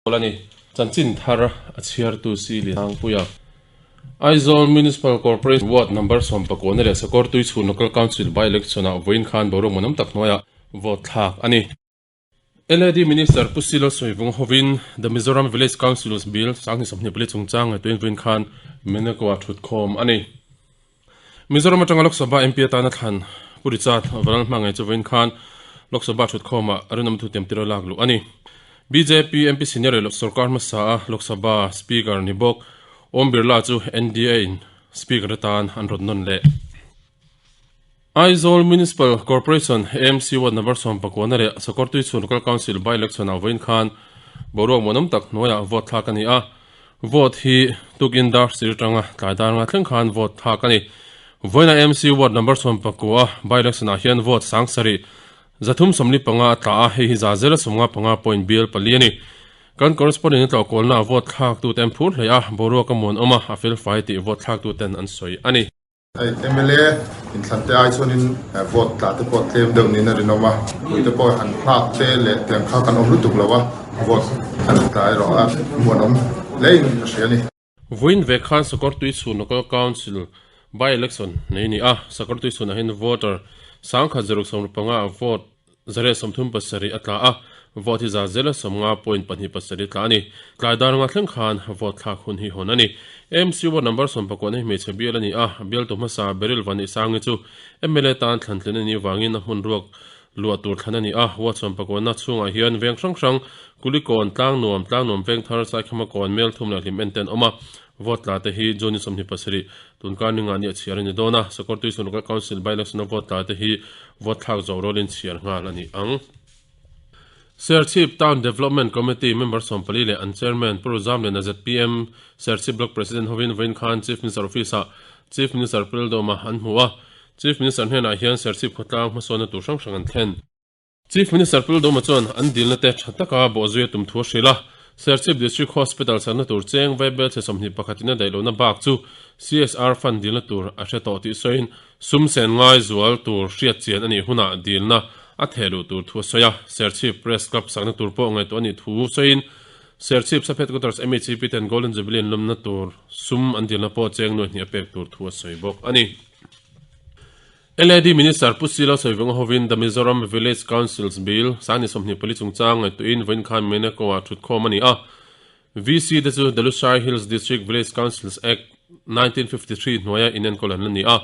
A ni. Chanchin thar a chhiartu si Lianpuia. Aizawl Municipal Corporation Ward Number 19 leh Sakawrtui chhun Local Council by-election ah vawiin khan boruak manawm tak hnuaiah vote thlak a ni. LAD Minister Pu Silo Sawivung hovin The Mizoram Village Councils Bill 2024 chungchang ngaihtuahin vawiin khan Meneko ah thutkhawm a ni. Mizoram atanga Lok Sabha MP atana thlan Pu Richard Vanlalhmangaih chu vawiin khan Lok Sabha thutkhawmah rinawm thu tiam tira lak luh a ni. Bjp MP senior leh sorkar hmasa a Lok Sabha Speaker ni bawk Om Birla chu NDA in Speaker atan an rawn nawn leh. Aizawl Municipal Corporation, AMC, Ward Number 19 leh Sakawrtui chhun Local Council by-election ah vawiin khan boruak muanawm tak hnuaiah vote thlak a ni a. Vote hi tukin dar sir atanga tlai dar nga thleng khan vote thlak a ni. Vawiina MC ward number 19 by-election ah hian vote 7 345 a tla a, hei hi za zela 55 point bial pali a ni. Kan correspondent in tlawh kawlna ah vote thlak tute an phur hle a, boruak a muan awm a, a fel fai tih vote thlak tuten an sawi a ni. Hei mla inthlan te ai chuanin vote tla te pawh tlem deuh niin a rinawm a, mipui te pawh han nghak te leh tiang kha kan awm lutuk lo a, vote an tla erawh a muanawm hlein ka hria a ni. Vawiin ve khan Sakawrtui chhun Local Council by-election nei a ni a, Sakawrtui chhunah hian voter 1065 ah vote 137 a tla a, vote hi za zela 50.27 tla a ni. Tlai dar nga thleng khan vote thlak hun hi hawn a ni. AMC ward number 19 hi hmeichhe bial a ni a, bialtu hmasa Beryl Vanihsangi chu mla tan thlantlin a nih vangin a hmun ruak luah tur thlan a ni a. Ward 19 chhungah hian veng hrang hrang Kulikawn, Tlangnuam, Tlangnuam Vengthar, Saikhama-kawn, Melthum leh Hlim enten awm a. Vote tla te hi June ni 27, tunkar ni nga ni a chhiar a ni dawn a, Sakawrtui Chhun Local Council by-election a vote tla te hi vote thlak zawh rualin chhiar nghal a ni ang. Serchhip Town Development Committee member 14 leh an Chairman Pu Ruzamliana zpm Serchhip Block President hovin vawiin khan Chief Minister Office-ah Chief Minister Pu Laldawma an hmu a, Chief Minister hnenah hian Serchhip khawtlang hmasawnna tur hrang hrang an thlen. Chief Minister Pu Ldawma chuan an dilna te tha taka bawhzui a tum thu a hrilh a, Serchhip District Hospital sakna tur cheng vaibel chhe 21 in a daih lohna bak chu CSR fund dilna tur a hre tawh tih sawiin sum sen ngai zual tur hriat chian a nih hunah dilna a theh luh tur thu a sawi a. Serchhip Press Club sakna tur pawh ngaihtuah a nih thu sawiin Serchhip Sub Headquarters MHEP ten Golden Jubilee an lawmna tur sum an dilna pawh cheng nuai hnih a pek tur thu a sawi bawk a ni. LAD Minister Pu Silo Sawivunga hovin The Mizoram Village Councils Bill 2024 chungchang ngaihtuahin vawiin khan Meneko-ah thutkhawm a ni a. VC te chu The Lushai Hills District Village Councils Act, 1953 hnuaia inenkawl an la ni a.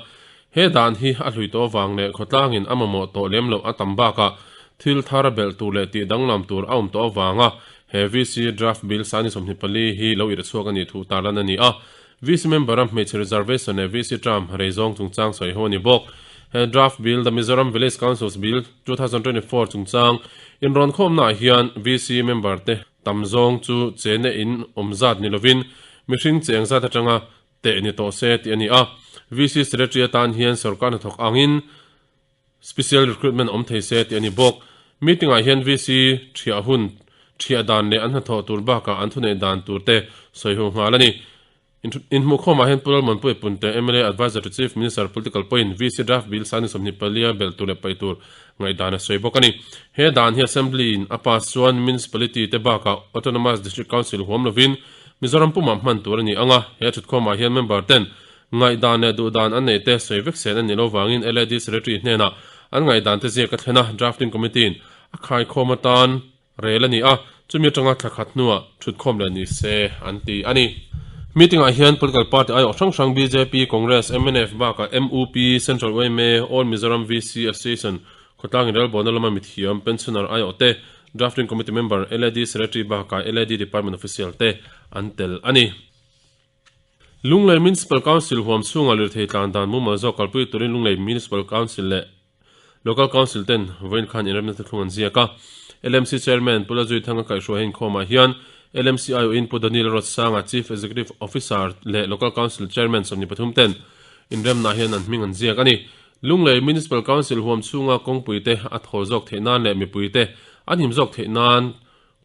He dan hi a hlui tawh avang leh khawtlangin a mamawh tawh lem loh a tam bakah thil thar belh tur leh tih danglam tur a awm tawh avanga he VC Draft Bill 2024 hi lo irh chhuak a nih thu tarlan a ni a. VC member a hmeichhe reservation leh VC term rei zawng chungchang sawi ho a ni bawk. He draft bill The Mizoram Village Councils Bill, 2024 chungchang inrawn khawmnaah hian VC member te tam zawng chu chena in awm zat ni lovin mihring cheng zat atanga teh ni tawh se tih a ni a. VC secretary atan hian sorkar hnathawk angin Special recruitment awm thei se tih a ni bawk. Meeting ah hian VC thiah hun, thiah dan leh an hnathawh tur bakah an thuneih dan tur te sawi ho nghal a ni. Inhmuhkhawmah hian Pu Lalmuanpuia Punte, mla Adviser to Chief Minister Political pawhin VC Draft Bill 2024 a belh tur leh paih tur ngaihdan a sawi bawk a ni. He dan hi Assembly in a pass chuan Municipality te bakah Autonomous District Council huam lovin Mizoram pumah hman tur a ni ang a, he thutkhawmah hian member ten Ngaihdan leh duhdan an neih te sawi vek sen a nih loh vangin LAD Secretary hnenah an ngaihdan te ziak a thlen a, Drafting Committee in a khaikhawm atan rel a ni a, chumi atanga thla khat hnuah thutkhawm leh ni se an ti a ni. Meeting ah hian political party aiawh hrang hrang bjp, Congress, mnf bakah mup, Central yma, All Mizoram VC Association, khawtlang inrelbawlna lama mithiam, pensioner aiawh te, Drafting Committee member, LAD Secretary bakah LAD Department official te an tel a ni. Lunglei Municipal Council huam chhunga lirthei tlan dan mumal zawk kalpui turin Lunglei Municipal Council leh Local Council ten vawiin khan inremna thuthlung an ziak a. LMC Chairman Pu Lazuithanga kaihhruai inkhawmah hian LMC aiawhin Pu Daniel Ruatsanga Chief Executive Officer leh Local Council Chairman 23 ten inremnaah hian an hming an ziak a ni. Lunglei Municipal Council huam chhunga kawngpui te a thawl zawk theih nan leh mipui te an him zawk theih nan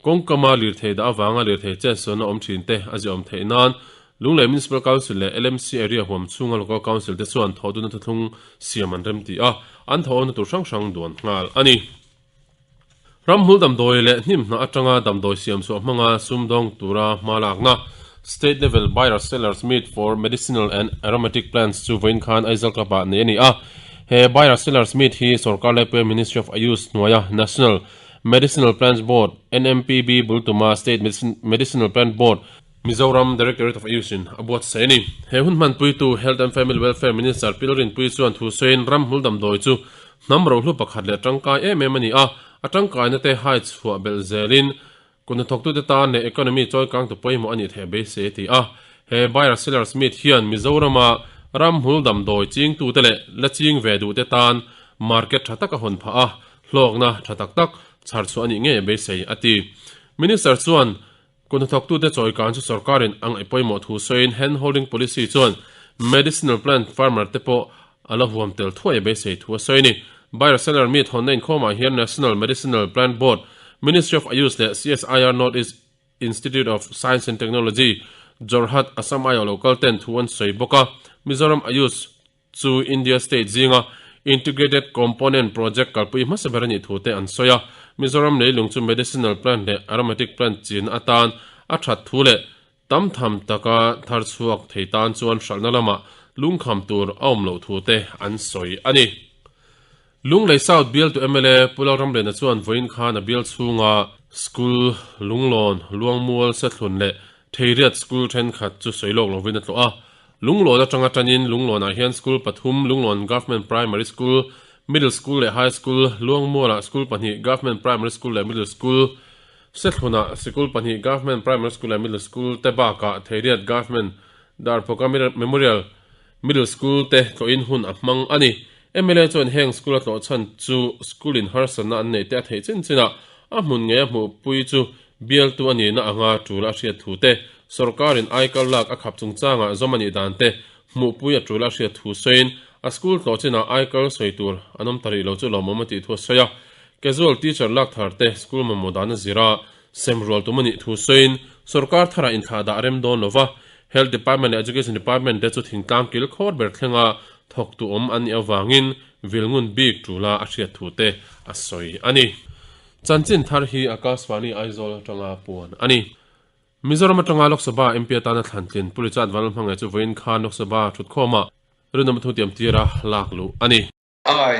Kawngkama lirthei dah avanga lirthei chetsualna awm thin te a ziahawm theih nan Lunglei Municipal Council leh LMC area huam chhunga Local Council te chuan thawhdunna thuthlung siam an remti a, an thawhawmna tur hrang hrang duan nghal a ni. Ramhmul damdawi leh hnimhnah atanga damdawi siam chhuah hmanga sumdawng tura hma lakna State Level Buyer Sellers Meet for Medicinal and Aromatic Plants chu vawiin khan Aizawl Club ah neih a ni a. He Buyer Sellers Meet hi sorkar laipuia Ministry of Ayush hnuaia National Medicinal Plants Board, NMPB, bul tuma State Medicinal Plant Board, Mizoram Directorate of Ayush in a buatsaih a ni. He hun hmanpuitu Health and Family Welfare Minister Pil Rinpui chuan thu sawiin ramhmul damdawi chu hnam rohlu pakhat leh tangkai em em a ni a, a tangkaina te hai chhuah belh zelin kut hnathawktute tan leh economy chawikangtu pawimawh a nih theih a beisei a ti a. He Buyer Sellers Meet hian Mizorama ramhmul damdawi chingtute leh la ching ve duhte tan market tha tak a hawn phah a, hlawkna tha tak tak chhar chhuah a nih ngei a beisei a ti. Minister chuan Kut hnathawktute chawikan chu sorkarin a ngaih pawimawh thu sawiin hand holding policy chuan medicinal plant farmer te pawh a la huam tel thuai a beisei thu a sawi a ni. Buyer seller meet hawnna inkhawmah hian National Medicinal Plant Board, Ministry of Ayush leh CSIR North East Institute of Science and Technology, Jorhat, Assam aiawh local ten thu an sawi bawk a. Mizoram Ayush chu India state zinga Integrated Component Project kalpui hmasa ber a nih thu te an sawi a. Mizoram leilung chu medicinal plant leh aromatic plant chin atan a that thu leh tam tham taka thar chhuak thei tan chuan hralhna lamah lungkham tur a awm loh thu te an sawi a ni. Lunglei South bialtu mla Pu Lalramliana chuan vawiin khan a bial chhunga school Lunglawn, Luangmual, Sethlun leh Theiriat school thenkhat chu sawi lawk lovin a tlawh a. Lunglawn atanga tanin Lunglawnah hian school pathum, Lunglawn Government Primary School, Middle School leh High School, Luangmualah school pahnih, Government Primary School leh Middle School, Sethlunah sikul pahnih, Government Primary School leh Middle School te bakah Theiriat Government Darphawka Memorial Middle School te tlawhin hun a hmang a ni. Mla chuan heng school a tlawh chhan chu school in harsatna an neih te a theih chin chinah a hmun ngei a hmuhpui chu Bialtu a nihna anga tul a hriat thu te, sorkarin aikal lak a khap chungchangah zawm a nih dan te hmuhpui a tul a hriat thu sawiin a school tlawh chinah aikal sawi tur an awm ta rih lo chu lawmawm a tih thu a sawi a. Casual teacher lak thar te school mamawh dan a zir a, sem rual tum a nih thu sawiin sorkar tharah inthlah dah rem dawn lo va, Health Department leh Education Department te chu thingtlang kil khawr ber thlenga thawktu awm an nih avangin vilngun bik tula a hriat thu te a sawi a ni. Chanchin thar hi Akashvani Aizawl atanga puan a ni. Mizoram atanga Lok Sabha MP atana thlantlin Pu Richard Vanlalhmangaih chu vawiin khan Lok Sabha thutkhawmah rinawm thu tiam tira lak luh a ni. I,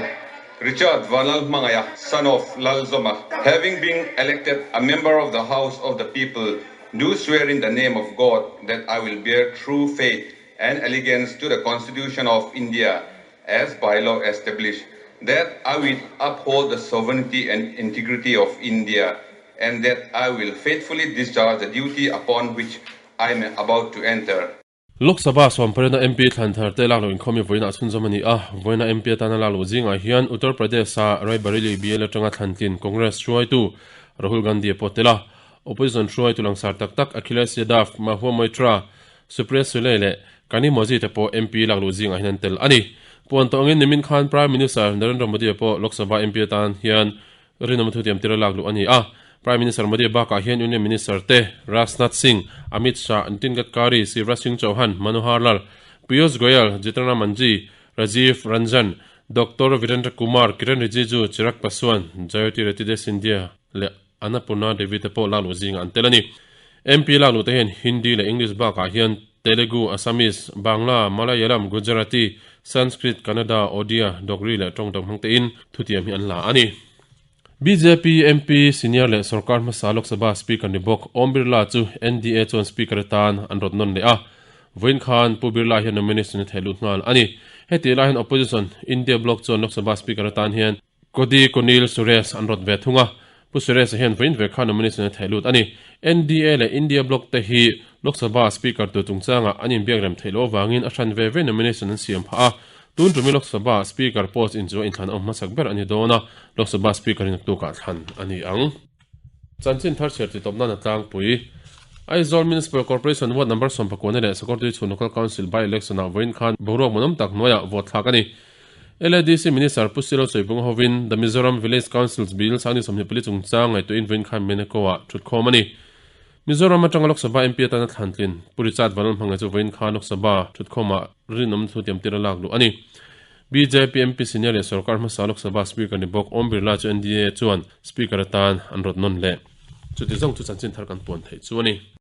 Richard Vanlalhmangaih, son of Lalzawma, having been elected a member of the House of the People, do swear in the name of God that I will bear true faith and allegiance to the Constitution of India as by law established, that I will uphold the sovereignty and integrity of India and that I will faithfully discharge the duty upon which I am about to enter. Lok Sabha sawmparena MP thlan thar te lakloh inkhawm hi vawiinah chhunzawm a ni a, vawiina MP atana lakloh zingah hian Uttar Pradesh-a Raebareli bial atanga thlantlin Congress hruaitu Rahul Gandhi a pawt tel a, Opposition hruaitu langsar tak tak Akhilesh Yadav, Mahua Moitra, Supriya Sule leh Kani Mozi te pawh MP lak luh zingah hian an tel a ni. Puan tawh angin nimin khan Prime Minister Narendra Modi pawh Lok Sabha MP atan hian rinawm thutiam tira lak luh a ni a. Prime Minister Modi bakah hian Union Minister te Rajnath Singh, Amit Shah, Nitin Gadkari, Shivraj Singh Chauhan, Manohar Lal, Piyush Goyal, Jitendra Manjhi, Rajiv Ranjan, Doctor Virendra Kumar, Kiren Rijiju, Chirag Paswan, Jyotiraditya Scindia leh Annapurna Devi te pawh lak luh zingah an tel a ni. MP lak luh te hian Hindi leh English bakah hian Telugu, Assamese, Bangla, Malayalam, Gujarati, Sanskrit, Kannada, Odia, Dogri leh tawng dang hmang tein thutiam hi an la a ni. Bjp MP senior leh sorkar hmasa Lok Sabha Speaker ni bawk Om Birla chu NDA chuan Speaker atan an rawt nawn leh a. Vawiin khan Pu Birla hian nomination a theh lut nghal a ni. Hetih lai hian Opposition India Bloc chuan Lok Sabha Speaker atan hian Kodi Konil Suresh an rawt ve thung a, Pu Suresh-a hian vawiin ve kha nomination a theh lut a ni. NDA leh India Bloc te hi Lok Sabha Speaker tur chungchangah an inbiak rem theih loh avangin a hran ve ve nomination an siam phah a, tun tumi Lok Sabha Speaker post in chu a inthlan awm hmasak ber a ni dawn a, Lok Sabha Speaker in tukah thlan a ni ang. Chanchin thar chhiar titawp nan a tlangpui. Aizawl Municipal Corporation Ward Number 19 leh Sakawrtui Chhun Local Council by-election ah vawiin khan boruak hmunawm tak hnuaiah vote thlak a ni. LADC Minister Pu Silo Sawibunga hovin The Mizoram Village Councils Bill sangni 24 chungchang ngaihtuahin vawiin khan Meneko-ah thutkhawm a ni. Mizoram atanga Lok Sabha MP atana thlantlin Pu Richard Vanlalhmangaih chu vawiin khan Lok Sabha thutkhawmah rinawm thu tiamtir a lak luh a ni. Bjp MP senior leh sorkar hmasa Lok Sabha Speaker ni bawk Om Birla chu NDA chuan Speaker atan an rawt nawn leh. Chuti zawng chu chanchin thar kan puan theih chu a ni.